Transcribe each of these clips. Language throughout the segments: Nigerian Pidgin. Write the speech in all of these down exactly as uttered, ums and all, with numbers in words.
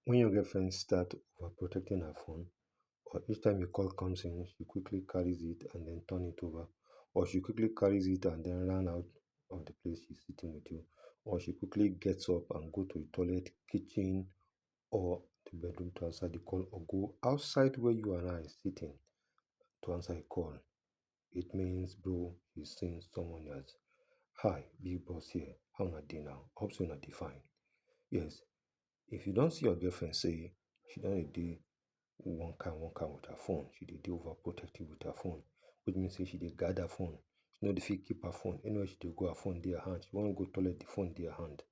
When your girlfriend start overprotecting her phone, or each time a call comes in, she quickly carries it and then turn it over, or she quickly carries it and then run out of the place she's sitting with you, or she quickly gets up and go to the toilet, kitchen, or the bedroom to answer the call, or go outside where you and I are sitting to answer a call, it means, bro, she's seeing someone else. Hi, big boss here. How una dey now? Hope say una dey fine. Yes, if you don see your girlfriend say she don dey dey one kind one kind with her phone, she dey dey overprotective with her phone, which means say she dey guard her phone. She no dey fit keep her phone. Anywhere she dey go, her phone dey her hand. She wan go toilet, the phone dey her hand.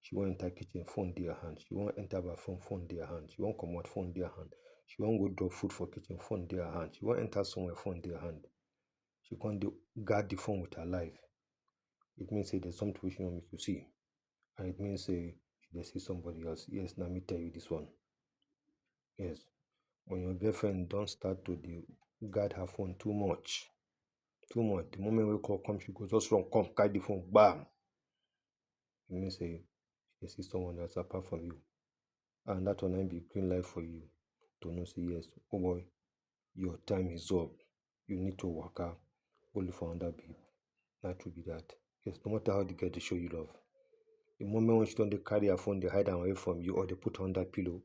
She wan enter kitchen, phone dey her hand. She wan enter bathroom, phone dey her hand. She wan comot, phone dey her hand. She wan go drop food for kitchen, phone dey her hand. She wan enter somewhere, phone dey her hand. She come dey guard the phone with her life. It means say there's something wey she no make you see, and it means say she dey see somebody else. Yes, na me tell you this one. Yes, when your girlfriend don start to dey guard her phone too much, too much, the moment wey call come, she go just run come carry the phone, bam. It means say she dey see someone else apart from you, and that one na be green light for you to know say yes, oh boy, your time is up. You need to waka, go look for another babe. Na true be that. Yes, no matter how the girl dey show you love, the moment when she don dey carry her phone, dey hide am away from you, or dey put under pillow,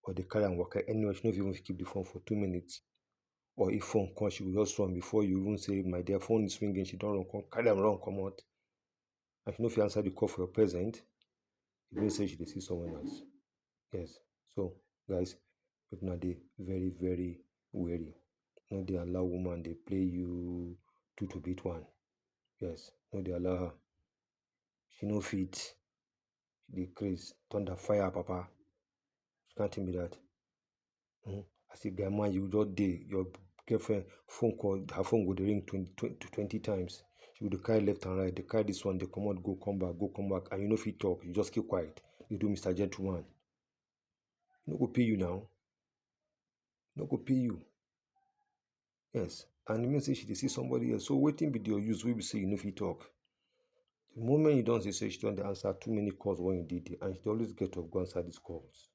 or dey carry am waka anywhere, she no fit even keep the phone for two minutes. Or if phone come, she go just run before you even say, "My dear, phone is ringing," she don run come carry am run comot. And she no fit answer the call for your present, it means say she dey see someone else. Yes. So, guys, make una dey very, very wary. No dey allow woman dey play you two to beat one. Yes, no dey allow her. She no fit. She dey craze. Thunder fire, papa. She can't tell me that. Hmm? As a guy man, you just dey, your girlfriend phone call, her phone go dey ring twenty, twenty, twenty times. She go dey carry left and right, dey carry this one, dey comot, go come back, go come back, and you no fit talk. You just keep quiet. You do Mister Gentleman. E no go pay you now. E no go pay you. Yes, and e mean say she dey see somebody else. So wetin be your use wey be say you no fit talk? The moment you don see say she don dey answer too many calls when you dey there, and she dey always get up go answer these calls.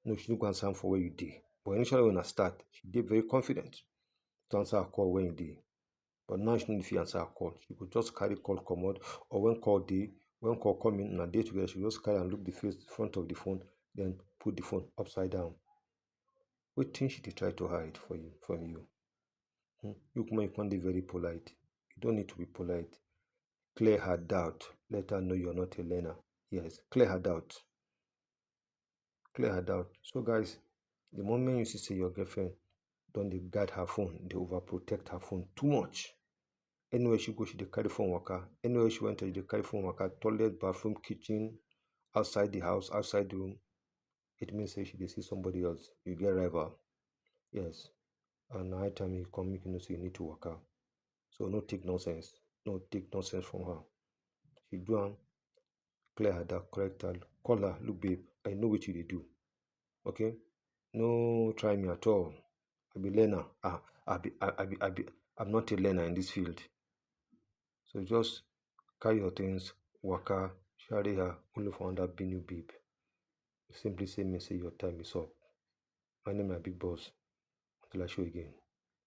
No, she no go answer am for where you dey. But initially when I start, she dey very confident to answer her call when you dey. But now she no fit answer her call. She go just carry call comot, or when call dey, when call come in, una dey together, she go just carry am look the face, front of the phone, then put the phone upside down. Wetin she dey try to hide for you, from you? Hmm? You kuma, you come dey very polite. You don't need to be polite. Clear her doubt. Let her know you're not a learner. Yes, clear her doubt. Clear her doubt. So guys, the moment you see say your girlfriend don dey guard her phone, dey overprotect her phone too much. Anywhere she go, she dey carry phone waka. Anywhere she enter, she dey carry phone waka. Toilet, bathroom, kitchen, outside the house, outside the room. It means say she dey see somebody else. You get rival. Yes. And na high time you come make you know say you need to waka. So no take nonsense. No take nonsense from her. She do am, clear her doubt, correct her, call her, "Look, babe, I know wetin you dey do. Okay? No try me at all. I be learner. Ah, I be, I, I be, I be, I'm not a learner in this field." So just carry your things, waka, share her, go look for another new babe. Simply say me say your time is up. My name na Big Boss. Until I show again.